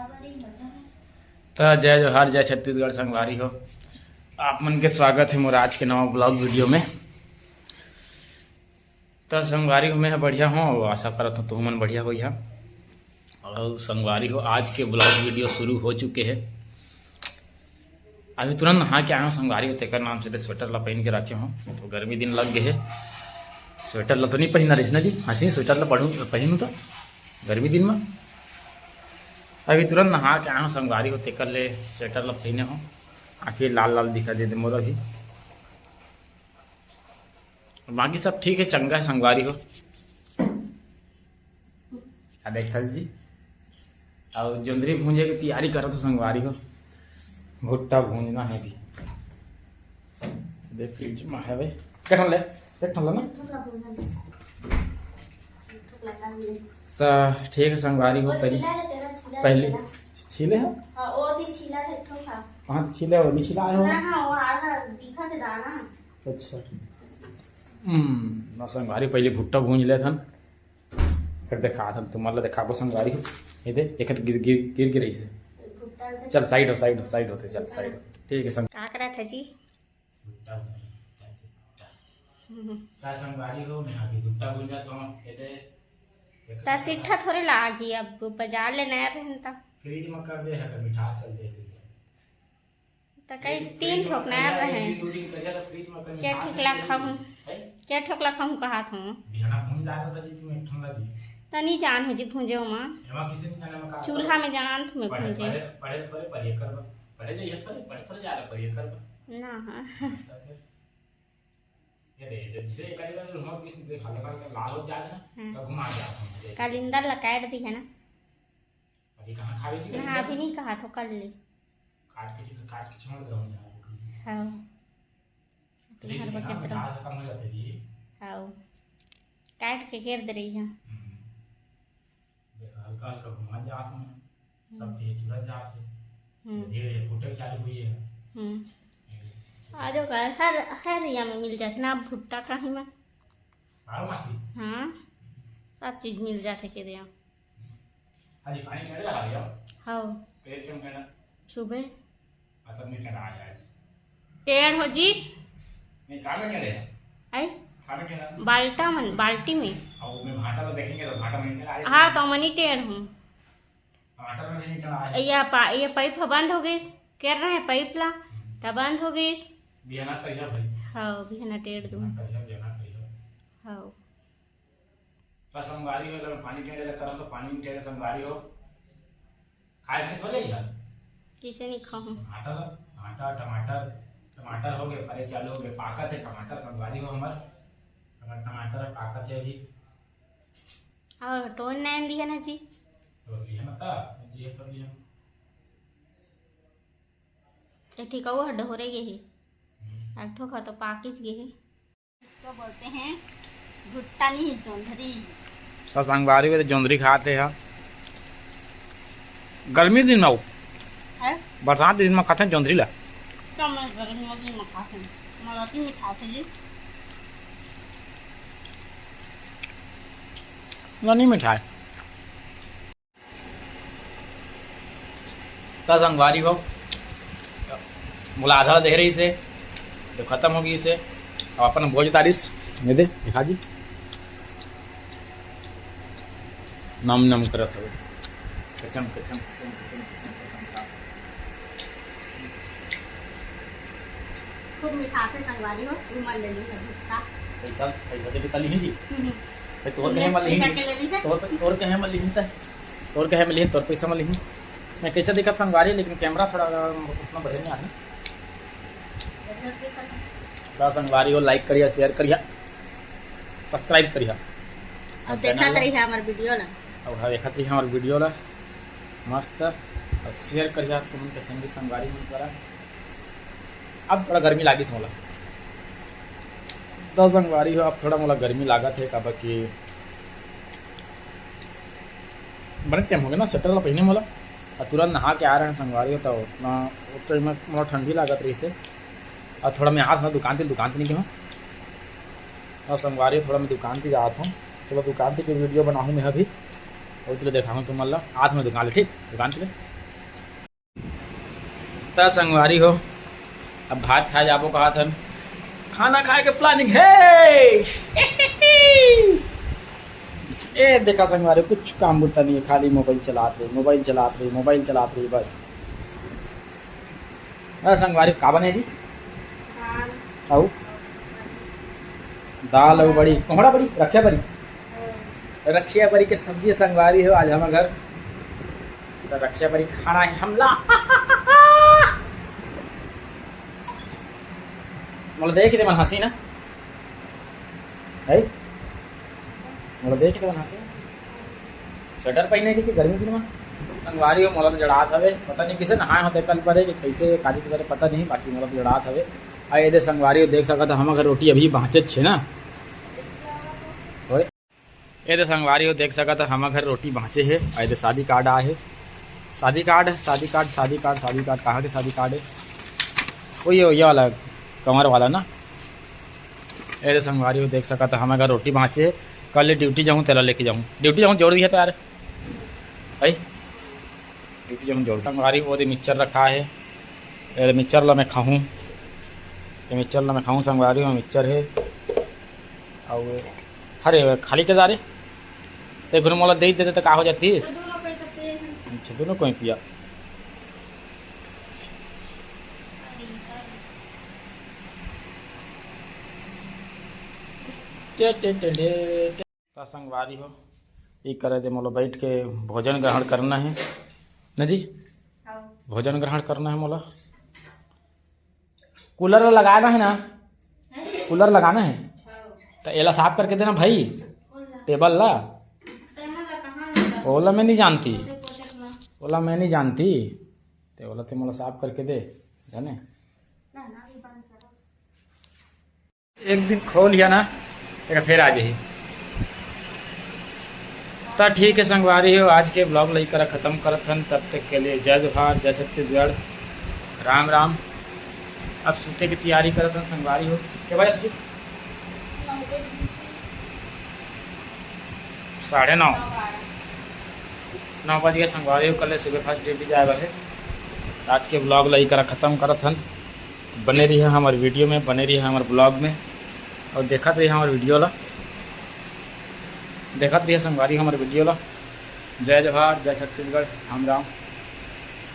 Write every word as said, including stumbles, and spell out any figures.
त जय जोहार, जय छत्तीसगढ़ संगवारी हो। आप मन के स्वागत हे मोर आज के नवा ब्लॉग वीडियो में। त संगवारी हो, मैं ह बढ़िया हूँ और आशा करत हूँ तुहू मन बढ़िया होइहा। और संगवारी हो, आज के ब्लॉग वीडियो शुरू हो चुके हे। अभी तुरंत नहा के आए हूँ संगवारी हो, तेकर नाम से ते स्वेटर ला पहन के रखे हूँ, तो गर्मी दिन लग गए हे। स्वेटर ला तो नहीं पहनना रहिस ना जी, हंसी स्वेटर ला पढ़ू पहनू तो गर्मी दिन में। अभी तुरंत नहा के आए हूँ संगवारी हो, तेकर ले स्वेटर ला पहने हूँ, आँखी लाल लाल दिखा दे दे मोर अभी। बाकी सब ठीक है, चंगा है संगवारी हो। आ देखा जी, और जोंदरी भूंजे के तैयारी करत हो संगवारी हो। भुट्टा भूंजना है अभी। दे फ्रिज में है भाई। कठन ले, एक ठन ले ना। त ठीक है संगवारी हो, पहली, पहली छीले है। हाँ, वो भी छीला है, तो खा। हाँ, तो छीले हो, नहीं छीला आए हो। ना, हाँ, वो आधा दिखा थे दाना। अच्छा। हम्म, ना संगवारी, पहले भुट्टा भूंज लेथन, फिर दिखाथन तुमन ला, दिखाबो संगवारी हो। ये दे, एक तो गिर, गिर, गिर, गिर रही से। भुट्टा तो चल, साइड हो, साइड हो, साइड होते, चल, साइड हो। ठीक है संग- का करत है जी? भुट्टा भूंजा, भुट्टा, भुट्टा। हम्म। सा संगवारी हो, मैं अभी भुट्टा भूंजा तो खेले। त सीठा थोड़े लागी, अब बाजार ले नया रहन त। फ्रिज में कर दे है, कर मिठास चल दे है। त कई फ्रिज, तीन फ्रिज ठोक में नया कर दे, रहे। एक दिन, दो दिन कर जा तो फ्रिज में कर के मिठास ठोक चल ला दे। खाऊं? हैं? के ठोक ला खाऊं कहा था? बिहाना भूंज जाए तो जी तुम एक ठंडा जी। त नहीं जान हो जी भूंजे हो मां। एमा किसी ने कहना में का चूल्हा में जान तुम्हें पढ़े, भूंजे। पढ़े, पढ़े थोड़े पर ये कर। पढ़े जाइए थोड़े, पढ़े थोड़े जा रहा पर ये कर। ना, हाँ। ये दे, जब से एक आध बार हम किसी देख हल्का हल्का लाल हो जाए ना, हम्म। तो घुमा जाते हैं। कालिंदर ला काट दी है ना? अभी कहाँ खावे जी? हाँ, अभी नहीं कहा तो कर ले। काट के, काट के छोड़ दे, हम जाए। हाँ। लेकिन तुम्हारे ना, बकेट रहो। मिठास कम हो जाते जी। हाँ। काट के घेर दे रही है। हम्म। देख, हल्का हल्का घुमा जात में, सब हम्म। तेज चुरा जात है। हम्म। धीरे धीरे फूटे चालू हुई है। हम्म। आ जाओ का, हर, हर एरिया में मिल जात ना भुट्टा कहीं में। बारह मासी? हाँ, सब चीज मिल जात है के दिया। आज पानी टेढ़ रहा भैया? हाँ। पेट क्यों टेढ़ा? सुबह। मतलब नहीं टेढ़ा आज, आज। टेढ़ हो जी। नहीं, काम में टेढ़े है। आई? काम में टेढ़ा? बाल्टा मन, बाल्टी में। और वो में भाटा में देखेंगे तो भाटा में टेढ़ा आज। हाँ, तो मनी टेढ़ हूँ। टमाटर में भी निकल आए। ये पा-, ये पाइप ह बंद हो गइस, कर रहे हैं पाइप ला, हम्म। त बंद हो गइस। बिहाना करिया भाई। हाँ, बिहाना टेढ़ दूँ। बिहाना करिया, बिहाना करिया। हाँ। बस संगवारी हो, लगे पानी टेढ़े लग करम तो पानी में टेढ़े संगवारी हो। खाए नहीं थोड़े यार। किसे नहीं खाऊं? टमाटर, भाटा, टमाटर, टमाटर हो गए, फरे चालू हो गए, पाकत है टमाटर संगवारी हो हमर। अगर टमाटर पाकत है अभी। और टोन नैन दिया ना जी। तो लिया ना था, जी तो लिया। ए ठीक है, वो डहोरे गए ही। हम्म। एक ठो खा तो पाकिज गए ही। इसको बोलते हैं भुट्टा नहीं, जोंधरी। तो संगवारी को तो जोंधरी खाते हैं। गर्मी दिन में हो। है? बरसात दिन में खाते हैं जोंधरी ला। तो मैं गर्मी दिन में खाते हैं। मलती मिठास है जी। ना, नहीं मिठास। का संगवारी हो, मोला आधा दे रही से, तो खत्म हो गई से। अब अपन भोज तारिस, ये दे, दिखा जी। नम नम करत हवे। कचम, कचम, कचम, कचम, कचम, कचम। खूब मिठास है संगवारी हो, तू मन ले ली है भुट्टा। पैसा, पैसा दे के तली ही जी। हम्म। भाई, तोर कहे मल ही। पैसा के ले ली है? तोर, तोर कहे मल ही त? तोर कहे मल ही, तोर पैसा मल ही। मैं कैसे दिखत संगवारी, लेकिन कैमरा थोड़ा उतना बढ़िया नहीं आना। बढ़िया दिखत है। बस संगवारी हो, like करिया, share करिया, subscribe करिया। और और देखत channel ला। रहिए हमार video ला। और हाँ, देखत रहिए हमार video ला। मस्त। और share करिया तुमन के संगी संगवारी मन करा। अब थोड़ा गर्मी लागिस मोला। त संगवारी हो, अब थोड़ा मोला गर्मी लागत हे, काबर कि बड़े टाइम हो गया ना sweater ला पहिने मोला, और तुरंत नहा के आ रहे हैं संगवारी हो, तो उतना उस टाइम में मोला ठंडी लागत रही से, और थोड़ा मैं आज ना दुकान ती, दुकान ती नहीं गया हूँ, और संगवारी हो, थोड़ा मैं दुकान ती जात हूँ, चलो दुकान ती video बनाऊँ मैं अभी, और तुझे दिखाऊँ तुम ला, आज मैं दुकान ले, ठीक, दुकान ती ले। त संगवारी हो, अब भात खाए जाबो कहत हन, खाना खाए के प्लानिंग है। ए देखा संगवारी, कुछ काम बुता नहीं है, खाली मोबाइल चलात रही, मोबाइल चलात रही, मोबाइल चलात रही बस। अरे संगवारी, का बने जी? दाल। अउ? दाल अउ बड़ी, कोहड़ा बड़ी, रखिया बड़ी। रखिया बरी के सब्जी संगवारी हो आज हमर घर। त रखिया बरी खाना है हमला। मोला देख के मन हंसी ना है, मोला देख के मन हंसी। स्वेटर पहने के गर्मी दिन में संगवारी हो, मोला तो जड़ात हवे, पता नहीं किसे नहाए होते कल परे कि कैसे काजी बरे पता नहीं, बाकी मोला तो जड़ात हवे। आ ये दे संगवारी हो, देख सकत हो, हमर घर रोटी अभी बाँचे छे ना। ओए। ए दे संगवारी हो, देख सकत ह, हमर घर रोटी बाँचे हे। आ ए दे शादी कार्ड आए हे। शादी कार्ड, शादी कार्ड, शादी कार्ड, शादी कार्ड, कहाँ के शादी कार्ड हे? वही हो, ये वाला, कंवर वाला ना। ए दे संगवारी हो, देख सकत ह, हमर घर रोटी बाँचे हे। कल ड्यूटी जाहूँ, तेला लेके जाहूँ। ड्यूटी जाहूँ, जोड़ दिया तो यार। भाई, ड्यूटी जाहूँ, जोड़। संगवारी, वो दे मिक्सचर रखा हे। ए दे मिक्सचर ला मैं खाहूँ। ये मिक्सचर ला मैं खाहूँ, संगवारी हो, मिक्सचर हे। अउ हरे, खाली के दारे? ते घुन मोला दे देते त का हो जातीस? अच्छा, दोनों कोई पिया। टे, टे, टे, टे, टे। त संगवारी हो, ई करे दे मोला बैठ के भोजन ग्रहण करना हे। न जी? हाँ। भोजन ग्रहण करना हे मोला। कूलर लगाना हे ना? हैं? कूलर लगाना हे? हाँ। त एला साफ करके देना भाई। कौन ला? टेबल ला। टेबल ला कहाँ है? ओला मैं नहीं जानती। पोछे, पोछे ला। ओला मैं नहीं जानती। ते ओला ते मोला साफ करके दे, जाने? ना, ना, अभी बंद करो। एक दिन खोल लिया ना, तेरा फिर आ जाही। त ठीक है संगवारी हो, आज के ब्लॉग लई करा खत्म करत हन। तब तक के लिए जय जोहार, जय छत्तीसगढ़, राम राम। अब सूते की तैयारी करत हन संगवारी हो। के बजे जी? साढ़े नौ, नौ बज गए संगवारी हो। कल सुबह फर्स्ट ड्यूटी जाए वाले। आज के ब्लॉग लई करा खत्म करत हन। बने रहिए हमर वीडियो में, बने रहिए हमर ब्लॉग में, अउ देखत रहिए हमर वीडियो ला, देखत रहिए संगवारी हमर वीडियो ला। जय जोहार, जय छत्तीसगढ़, राम राम।